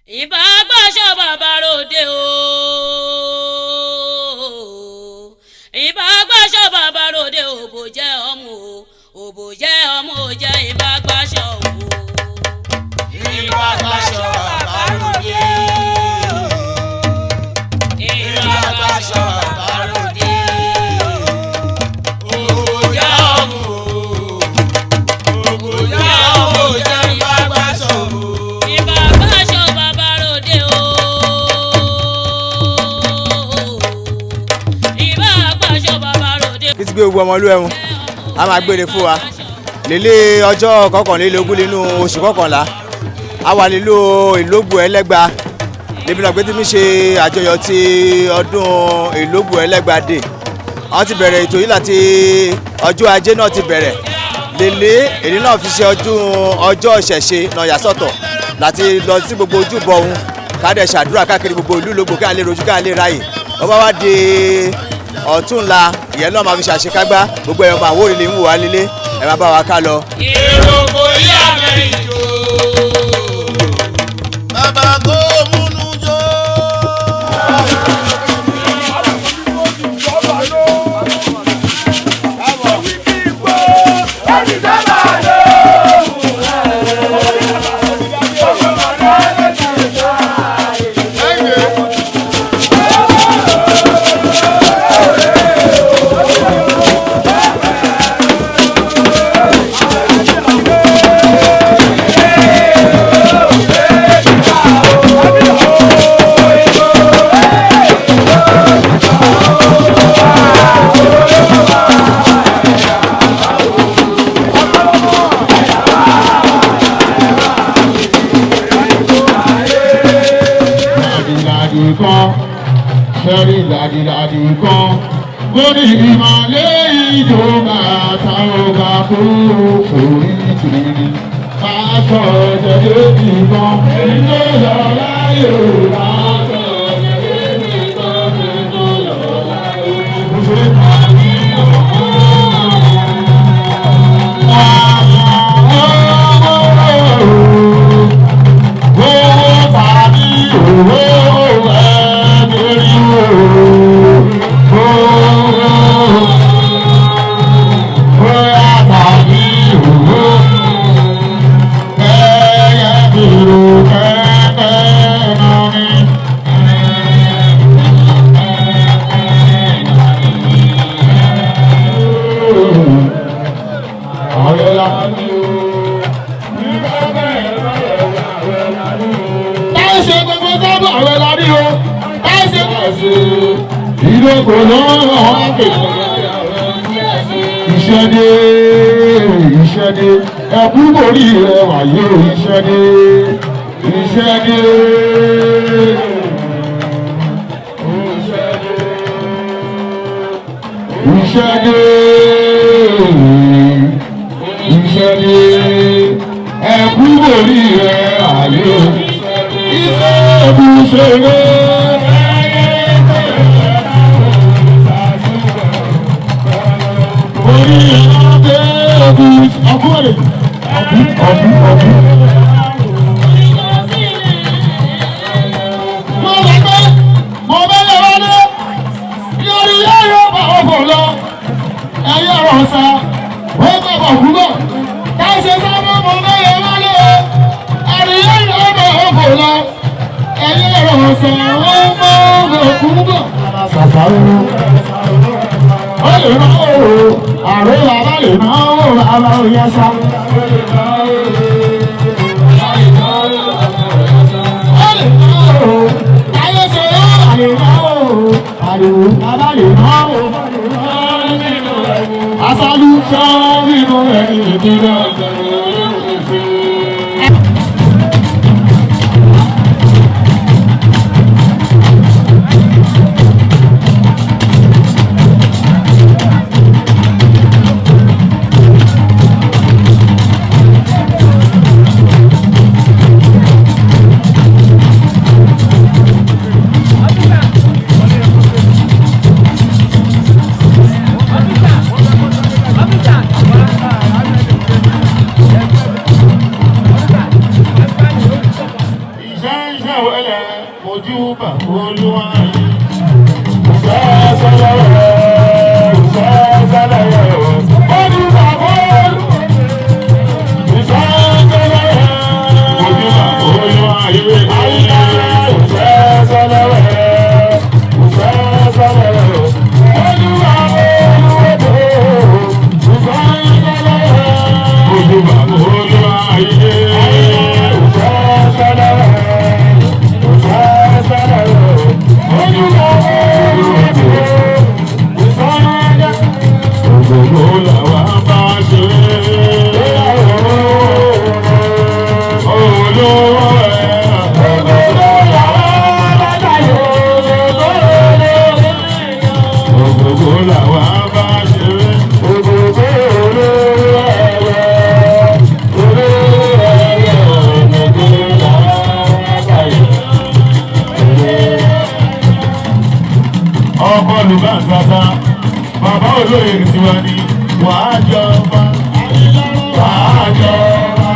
Ìbá gbàṣọ bàbá ròde o. Ìbá gbàṣọ bàbá ròde òbò jẹ́ ọmọ o. Òbò jẹ́ ọmọ o jẹ́ ìbá gbàṣọ o. Ìbá gbàṣọ bàbá ròde. Ìbá gbàṣọ bàbá ròde. Òbò jẹ́ ọmọ o. Òbò jẹ́ ọmọ o jẹ́ ìbá gbàṣọ o. Ìbá gbàṣọ bàbá ròde o. Ìbá gbàṣọ bàbá ròde o. Kí ti gbé gbogbo ọmọ olú ẹ̀hún a máa gbére fún wa lélẹ̀ ọjọ́ 21 nínú oṣù kọkànlá a wà nílùú Ìlógbò Ẹlẹ́gba níbi náà pé tí mi ṣe àjọyọ̀ ti ọdún Ìlógbò Ẹlẹ́gba dé. Wọ́n ti bẹ̀rẹ̀ ètò yìí láti ọjọ́ ajé náà ti bẹ̀rẹ̀ lélẹ̀ èyí náà fi ṣe ọdún ọjọ́ ìṣẹ̀ṣe náà yà sọ́tọ̀ láti lọ sí gbogbo ojúbọ òun ká dẹ̀ ṣàdúrà káàkiri gbogbo ìlú Ìlógbò ká lè rojú ká lè ráyè. Wọ́n bá wá di ọ̀túnla ìyẹn náà máa fi ṣàṣekágbá gbogbo ẹ̀yọ́ máa wórí lè ń wò wá lílé ẹ máa bá wa ká lọ. Èrò kò yá mẹ́rin jò. Bàbá kó múnú jó. Làdìlàdì kan sẹ́rí làdìlàdì kan lórí ìmọ̀lẹ́ ìjọba táwọn kó forí tìrì pásọ̀ jẹ́jẹ́ nìkan èyí lọ láyò pásọ̀ jẹ́jẹ́ nìkan èyí lọ láyò. Owó tàbí owó ẹ̀ẹ́dẹ̀rí owó. Bóyá tàbí owó ẹ̀yẹ kìlò kẹ́kẹ́ náà ni. Ọ̀rẹ́ la ní o. Táyé ṣe gbogbo sábà ọ̀rẹ́ la ní o. Táyé ṣe ìdókòó lọ́wọ́ wọn kè. Iṣẹ́ dé, iṣẹ́ dé, ẹkú borí rẹ̀ wáyé o, iṣẹ́ dé, iṣẹ́ dé. Iṣẹ́ dé, iṣẹ́ dé, ẹkú borí rẹ̀ wáyé o. Iṣẹ́ ẹ̀bùn ṣeré. Orí ẹ̀rọ ẹ̀bùn ọkùnrin ọ̀bù ọ̀bù ọ̀bù. Mo bá pé mo bá lè wọlé lórí ẹ̀rọ bá ọkọ̀ lọ ẹ̀yẹ ọ̀sà ó bá bọ̀ kúbọ̀. Káṣe sábà mo bá lè wọlé ẹ̀rí ẹ̀rọ bá ọkọ̀ lọ ẹ̀yẹ ọ̀sà ó bá bọ̀ kúbọ̀. Sàṣàrò ó lè máa wò ó àrùn bàbá lè máa wò ó bàbá ò yẹ sá. Ó lè máa wò ó táyé ṣe ó lè máa wò ó àrùn bàbá lè máa wò ó. Aṣáájú sọ nínú ẹni ìdílé. Officer! Iṣẹ́ wẹlẹ̀ mojú bà olúwa yìí. Ìṣẹ́ sọlẹ̀ ìṣẹ́ sọlẹ̀ mojú bà olúwa. Ìṣẹ́ sọlẹ̀ mojú bà olúwa yìí. Ìṣẹ́ sọlẹ̀ ìṣẹ́ sọlẹ̀ mojú bà olúwa. Ìṣẹ́ sọlẹ̀ mojú bà olúwa yìí. Ìṣẹ́ sọlẹ̀. Gbogbo làwa bá ṣe olówó ẹ̀. Gbogbo làwa bá ṣe Gbogbo làwa bá ṣe gbogbo olówó ẹ̀. Olówó ẹ̀. Gbogbo làwa bá ṣe ọkọ lùbáǹsàsà bàbá olóyè tiwa ni wàá jọba wàá jọba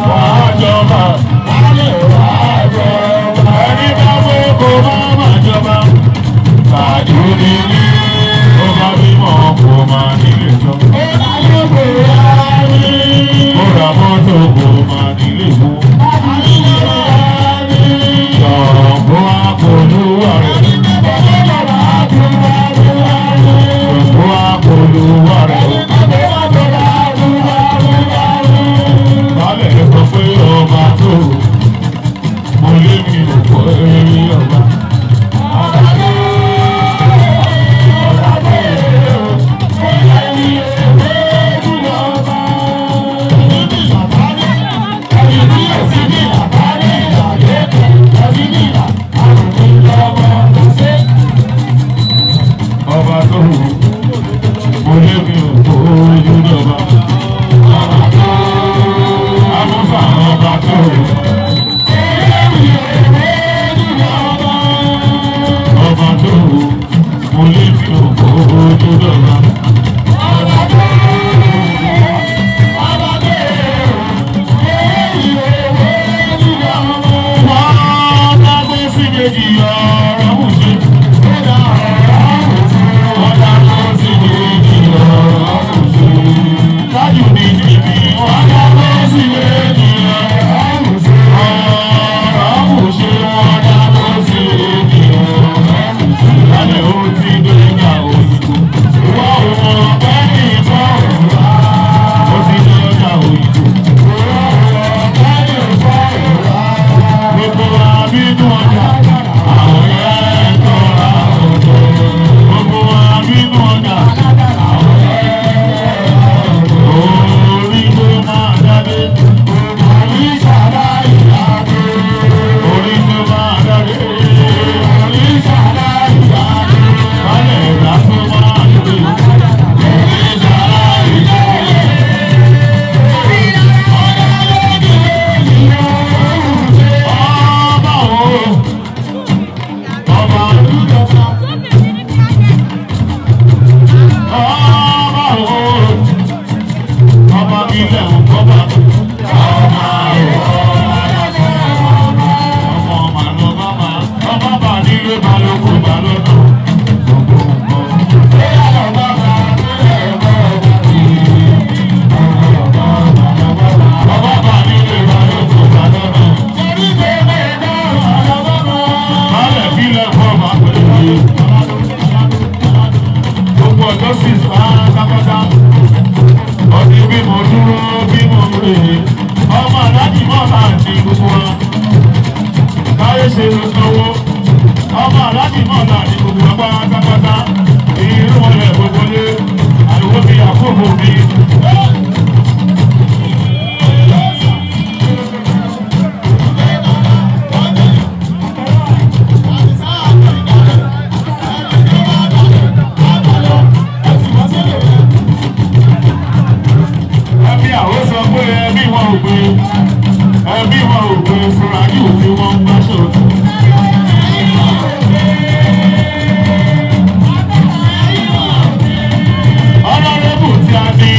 wàá jọba ẹni bá wé kó má má jọba tàdúrí ní ó bá bímọ kó má nílé jọ. Ó ra mọ́tò kó má nílé mú. Ṣọ̀gbọ́n àpòlúwà rẹ̀. Ṣọ̀gbọ́n àpòlúwà rẹ̀. Baálẹ̀ sọ pé ọba tó mo lé mi ò pọ̀ eré ọba. Ọba tó mo lé mi ò pọ̀ ojú lọ́ba. Amúfà ọba tó. Ọba tó mo lé mi ò pọ̀ ojú lọ́ba. Wọ́n dágbé sí méjì ọ̀rọ̀ mú ṣe. Wọ́n dágbé sí méjì ọ̀rọ̀ mú ṣe. Tájù ní níbi wọ́n dágbé sí méjì ọ̀rọ̀ mú ṣe. Ọ̀rọ̀ mú ṣe wọ́n dágbé sí méjì ọ̀rọ̀ mú ṣe. Lálẹ́ ó ti dé ìgbà òyìnbó. Ìwọ ò mọ̀ pé ní ìtọ́ òun. Ó ti dé ọjà òyìnbó. Gbogbo wa bínú ọjà, àwọn yẹn tọ́ra ọ̀dọ́. Gbogbo wa bínú ọjà, àwọn yẹn tọ́ra ọ̀dọ́. Orí ló máa dádé. Orí ṣàlá ìyáde. Orí ló máa dádé. Orí ṣàlá ìyáde. Bálẹ̀ ìgbà tó máa dé. Orí ṣàlá ìyáde. Ọba o, ọba ọba o, ọba ilẹ̀ òkọ́ba, ọba o, ọmọ màlúù bàbá, ọba bà nílé balóko balóko, gbogbo nǹkan. Ọba bà nílé balóko balóko. Baálẹ̀ fílẹ̀ fọ́ ọba pẹ̀lú ayé. Gbogbo ọjọ́ sì pátápátá. Ọdún bí mo dúró bí mo rè é. Ọmọ aláàjì mọ́ máa ní gbogbo wa. Káyé ṣe ló sanwó. Ọmọ aláàjì mọ́ máa ní gbogbo wa pátápátá. Irú wọn lẹ̀ gbogbo lé. Àlùkò mi àkókò mi. Ẹbí àwọn sọ pé ẹbí wọn ò gbé ẹbí wọn ò gbé fúnra ní òfin wọn ń gbàṣọ. Ọlọ́rẹ́bù tí a ní.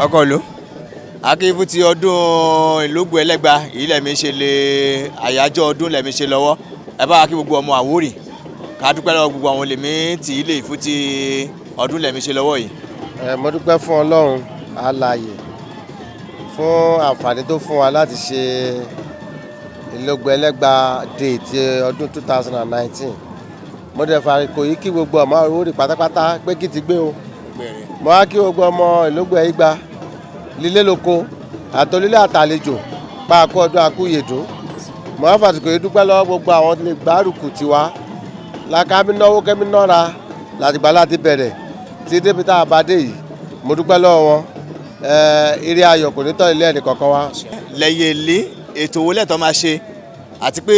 Ọkọ ìlú akífù ti ọdún Ìlógbò Ẹlẹ́gba yìí lẹ́mi ṣe lè àyájọ́ ọdún lẹ́mi ṣe lọ́wọ́. Ẹ bá wa kí gbogbo ọmọ Àwórì, ká dúpẹ́ lọ́wọ́ gbogbo àwọn lèmi tì í lè fún ti ọdún lẹ́mi ṣe lọ́wọ́ yìí. Ẹ mo dúpẹ́ fún Ọlọ́run alààyè fún àǹfààní tó fún wa láti ṣe Ìlógbò Ẹlẹ́gba Day ti ọdún 2019. Mo dẹ̀ fàríkò yìí kí gbogbo ọmọ Àwórì pátápátá pé kí ti gbé o. Mo wá kí gbogbo ọmọ Ìlógbò Ẹlẹ́gba lílé lóko àtòlílé àtàlejò pa àkó ọdún àkúyèdún. Mo wá fàsìkò yìí dúpẹ́ lọ́wọ́ gbogbo àwọn tó lè gbárùkù tiwa làkàmì náwó kẹ́mi nọ́ra látìgbà láti bẹ̀rẹ̀ tí débi tá a bá dé yìí. Mo dúpẹ́ lọ́wọ́ wọn. Eré ayọ̀ kò ní tọ́ ilé ẹnì kọ̀ọ̀kan wa. Lẹ́yìn èlé ètò owó lẹ́tọ̀ máa ṣe àti pé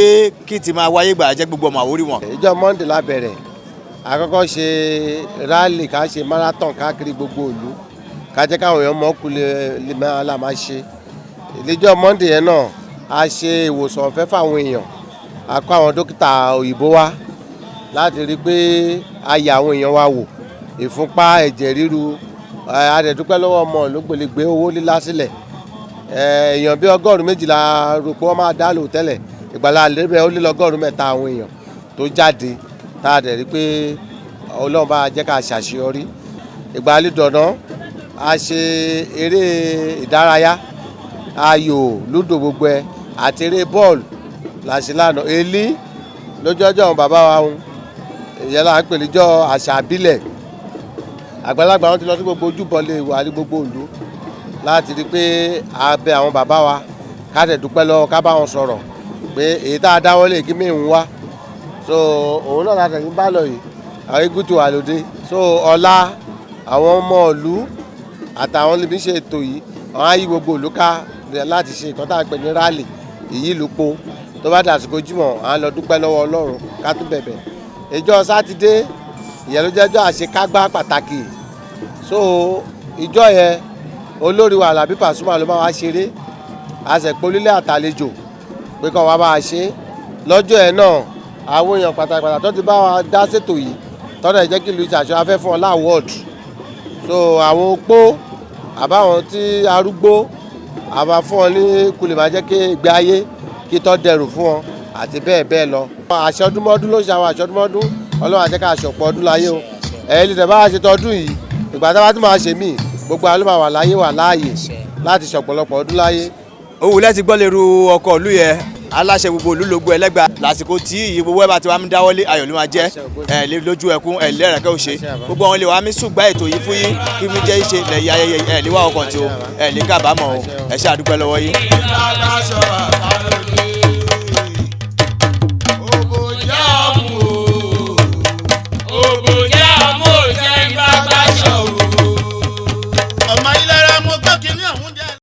kí ti máa wáyé gbà jẹ́ gbogbo ọmọ Àwórì wọn. Ìjọ Monday la bẹ̀rẹ̀. Àkọ́kọ́ ṣe rally, ká ṣe marathon káàkiri gbogbo ìlú, ká jẹ́ káwọn èèyàn mọ̀ kú lè máa la máa ṣe. Ìlẹ́jọ́ Monday yẹn náà a ṣe ìwòsàn ọ̀fẹ́ fáwọn èèyàn. A kó àwọn dókítà òyìnbó wá láti rí i pé a yà àwọn èèyàn wa wò, ìfúnpá, ẹ̀jẹ̀ ríru. A dẹ̀ dúpẹ́ lọ́wọ́ ọmọ Ìlógbò lè gbé owó lílá sílẹ̀. Èèyàn bíi 200 rò pé wọ́n máa dá lò tẹ́lẹ̀. Ìgbàlá lébẹ̀ ó lé lọ́gọ́rùn-ún 3 àwọn èèyàn tó jáde, tá a dẹ̀ rí pé Ọlọ́run bá jẹ́ ká ṣàṣeyọrí. Ìgbàlè dọ̀nà a ṣe eré ìdárayá, ayò, lúdò, gbogbo ẹ àti eré bọ́ọ̀lù la ṣe lánàá. Elí lójú ọjọ́ àwọn bàbá wa ń ìyẹn là ń pè níjọ́ àṣà àbílẹ̀. Àgbàlagbà wọn ti lọ sí gbogbo ojúbọ lè wà ní gbogbo ìlú láti rí i pé a bẹ àwọn bàbá wa, ká dẹ̀ dúpẹ́ lọ́wọ́, ká bá wọn sọ̀rọ̀ pé èyí tá a dáwọ́ lè kí mí ń wá. So òun náà láti ẹ̀yìn bá lọ yìí, àwọn igun ti wà lóde. So ọ̀la àwọn ọmọ ìlú àtàwọn níbi ṣe ètò yìí, àwọn á yí gbogbo ìlú ká láti ṣe ìkan tá a pè ní rally èyí ìlú po. Tó bá dàsìkò Jímọ̀, à ń lọ dúpẹ́ lọ́wọ́ Ọlọ́run, ká tún bẹ̀bẹ̀. Ìjọ Sátidé ìyẹn ló jẹ́jọ́ àṣekágbá pàtàkì. So ìjọ yẹn olórí wa Àlàbí Pasuma ló máa wá ṣeré. A sì pé onílé àtàlejò pé kọ́ wa bá a ṣe lọ́jọ́ yẹn náà. Àwọn èèyàn pàtàkì pàtàkì tó ti bá wa dá ṣètò yìí tọ́lá ìjẹ́ kí ìlú ìṣàṣọ afẹ́ fún ọ láwọ́ọ̀dù. So àwọn opó àbáwọn tí arúgbó àbá fún ọ ní kulè máa jẹ́ kí ìgbé ayé kí tọ́ dẹrù fún ọ àti bẹ́ẹ̀ bẹ́ẹ̀ lọ. Àṣọdúnmọ́dún ló ṣe àwọn àṣọdúnmọ́dún. Ọlọ́run àjẹ́ ká ṣọ̀pọ̀ ọdún láyé o. Ẹ̀yin lè tẹ̀ bá wa ṣe tọdún yìí, ìgbà tá a bá tún máa ṣe míì, gbogbo àwọn ló máa wà láyé, wà láàyè láti ṣọ̀pọ̀lọpọ̀ ọdún láyé. Òwú lẹ́ti gbọ́ lérú ọkọ̀ ìlú yẹn, aláṣẹ gbogbo ìlú Ìlógbò Ẹlẹ́gba. Lásìkò tí iye gbogbo ẹ bá ti wá ń dáwọ́lé, ayọ̀ ló máa jẹ́ ẹ lé lójú ẹkún ẹ lẹ́rẹ̀kẹ́ òṣè. Gbogbo àwọn ilé wa mi ṣùgbọ́n ètò yìí fún yín kí mi jẹ́ ìṣe lẹ́yìn ayẹyẹ ẹ lè wá ọkàn tí o ẹ lè kábàámọ̀ o. Ẹ ṣe àdúpẹ́ lọ́wọ́ yín. Ìbágbáṣọ bàbá ròde. Òbò jẹ́ ọmú o. Òbò.